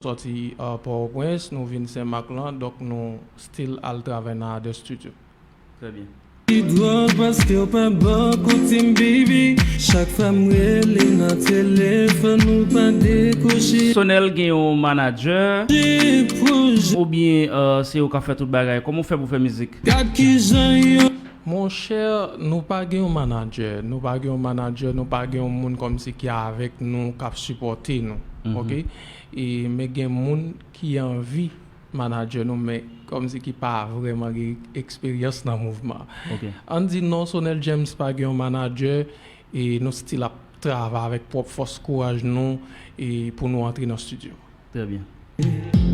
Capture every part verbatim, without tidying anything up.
Sòti uh, Pòtoprens, nou vin Senmak lan, donk nou still al travay nan other studio. Trè byen. Li dwòl paske w pa bò kote m, baby. Chak fwa m rele nan telefòn ou pa dekoche. Sonel gen yon manadjè oubyen uh, se ou k ap fè tout bagay? Kòman w fè pou fè mizik? Gad kijan yo. Monchè, nou pa gen yon manadjè, nou pa gen yon manadjè, nou pa gen yon moun kòmsi ki avèk nou, k ap sipòte nou, oke? E, men gen moun ki anvi manadjè nou, men kòmsi ki pa vrèman gen eksperyans nan mouvman. Ann di non, Sonel James pa gen yon manadjè, e nou still ap travay avèk pwòp fòs kouraj nou e pou nou antre nan studio. Trè byen.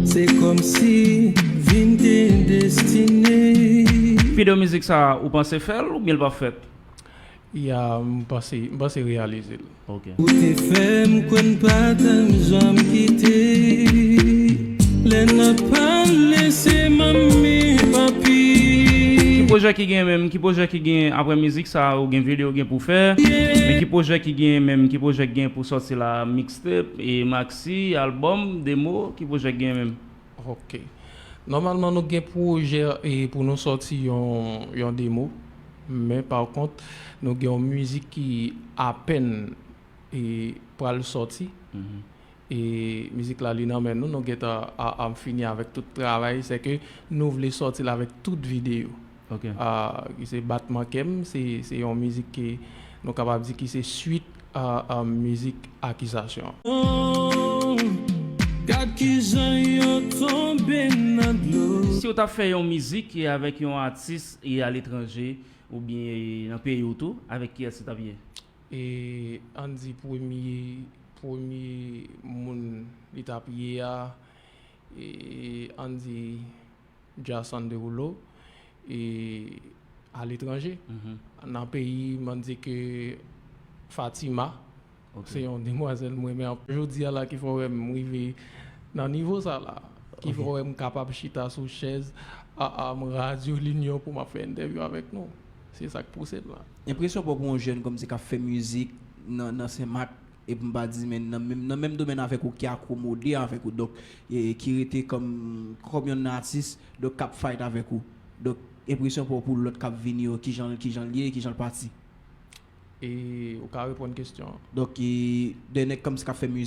Se kòmsi vin te destine. Fidyo, mizik sa ou panse fè l oubyen l p ap fèt? Ya, m panse, m panse reyalize l. Ou te fè m kwè n pa t ap janm kite. Lè n ap pale se manmi papi. Ki pwojè ki gen menm? Ki pwojè ki gen apre mizik sa? Ou gen videyo gen pou fè? Men ki pwojè ki gen menm? Ki pwojè ki gen pou sòti la? Mixtape, e maxi, album, demo? Ki pwojè ki gen menm? Ok. Nòmalman nou gen pwojè e pou nou sòti yon, yon demo. Men pa kont, nou gen yon mizik ki apèn e pral sòti. E mizik la li nan men nou, nou gentan a, a fini avèk tout travay, se ke nou vle sòti l avèk tout videyo. Ok. A, ki se Batman Kè m, se, se yon mizik ke nou kapab di ki se swit a, a mizik Akizasyon. Oh, gad kijan yo tonbe nan dlo. Si w t ap fè yon mizik e avèk yon atis e aletranje oubyen e nan peyi w tou, avèk kiyès li t ap ye? E ann di premye, premye moun li t ap ye a, e ann di Jason Derulo, e aletranje. Nan peyi m, ann di ke Fatima, se yon demwazèl m renmen anpil. Jodi a la ki fè w wè m rive nan nivo sa la, ki fè w wè m kapab chita sou chèz a, a, radyo Linyon pou m ap fè entèvyou avèk nou. Se sa k pouse m la. Enpresyon pa w pou yon jèn kòmsi k ap fè mizik nan, nan Senmak, epi m pa di men nan menm, nan menm domèn avèk ou, ki akomode avèk ou, donk, e, ki rete kòm, kòm yon atis, donk, k ap fight avèk ou. Donk, enpresyon pa w pou lòt k ap vini yo, kijan, kijan l ye, kijan l pati? E ou ka reponn kesyon an? Donk, e, de nèg kòmsi k ap fè mizik.